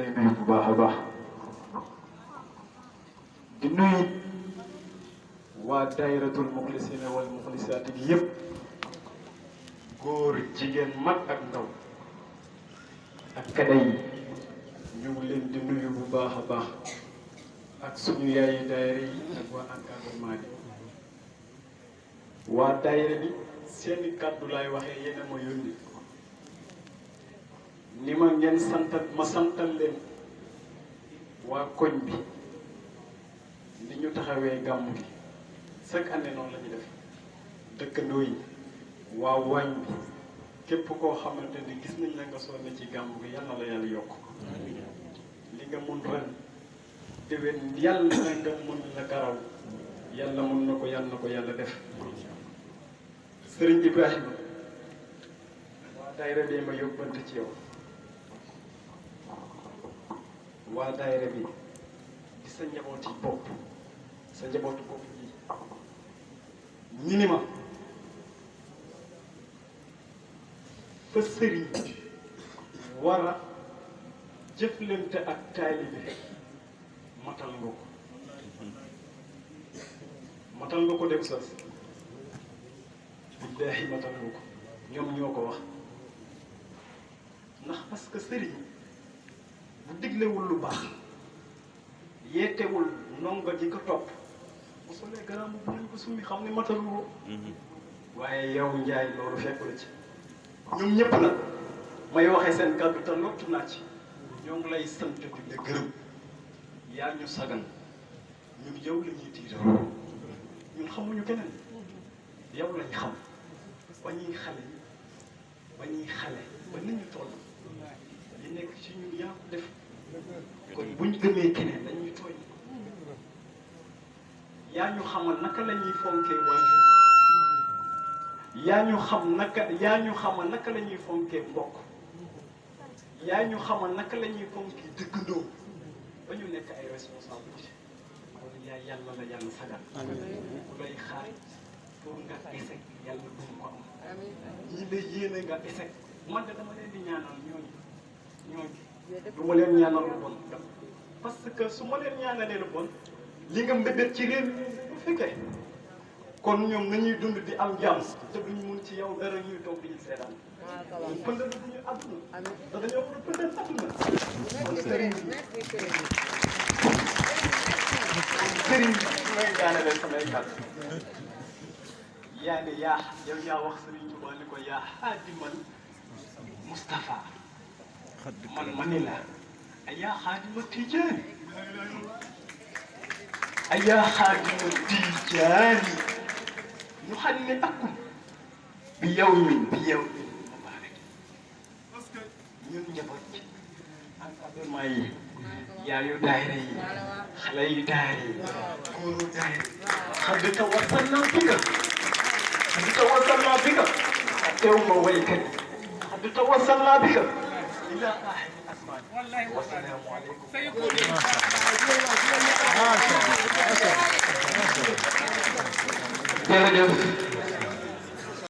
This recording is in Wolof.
lay nuyu bu baax a baax di nuyu waa daayiratul muxlisina wal muxlisaati gi yëpp góor jigéen mag ak ndaw ak kada yi ñu ngi leen di nuyu bu baax a baax ak suñu yaayi daayira yi ak waa encadrement bi waa daayira bi seeni kàddu laay waxee yéen a ma yónni ni ma ngeen santal ma santal leen waa koñ bi ni ñu taxawee gàmmu gi chaque année noonu la ñu def dëkkandoo yi waa waañ bi képp koo xamante ni gis nañ la nga sonn ci gàmmu gi yal na la yàlla yokk li nga mun ren déwén yàlla na nga mun la garaw yàlla mun na ko yàlla def Sëriñ Ibrahima waa daayira bi ma yóbbante ci yow waa daayira bi di sa njabooti bopp sa njabootu bopp ji ñi ni ma fa sëriñ war a jëflante ak taalibe matal nga ko dem sas billaahi matal nga ko ñoom ñoo ko wax ndax parce que sëriñ bu diglewul lu baax yeetewul ndongo ji ko topp bu solee garaam bu nañ ko summi xam ne matalu ko waaye yow Njaay loolu fekk la ci ñoom ñëpp nag may waxee seen kàddu te lottu naa ci ñoo ngi lay sant di la gërëm yaa ñu sagan ñun yow la ñuy tiitaroo ñun xamuñu keneen yow lañ xam ba ñuy xale ba ni ñu toll li nekk ci ñun yaa ko def kon buñ gëmee keneen dañuy tooñ yaa ñu xamal naka la ñuy fonkee waajur yaa ñu xamal naka la ñuy fonkee mbokk yaa ñu xamal naka la ñuy fonkee dëkkandoo ba ñu nekk ay responsabilité kon yaa yàlla la yàlla sagal ku lay xaar pour nga échec yàlla bu mu ko am ñi la yéene nga échec man de dama leen di ñaanal ñooñu du ma leen ñaanal lu bon parce que su ma leen ñaanalee lu bon li nga mbébét ci réew mi bu fekkee kon ñoom nañuy dund di am jàmm te duñu mun ci yow dara ñuy toog di ñu seetaan ñun pëndal duñu àdduna te dañoo war a pëndal àdduna kon sëriñ bi may ñaanalee samay kàddu yaa ne yow yaa wax Sëriñ Tuubaa ni ko yaa xaadimal Moustapha man ma ni la ayaa xaadima Tijaani ayaa xaadima Tijaani ñu xam ne akkum bi yow min mubaarak ñun njaboot ci encadrement yi yaayu daayira yi xale yi daayira yi góoru daayira xad tawassalnaa bika teew ma waykat xad tawassalnaa bika ilaa aaxiri asmaan wasalaamu aleykum jërëjëf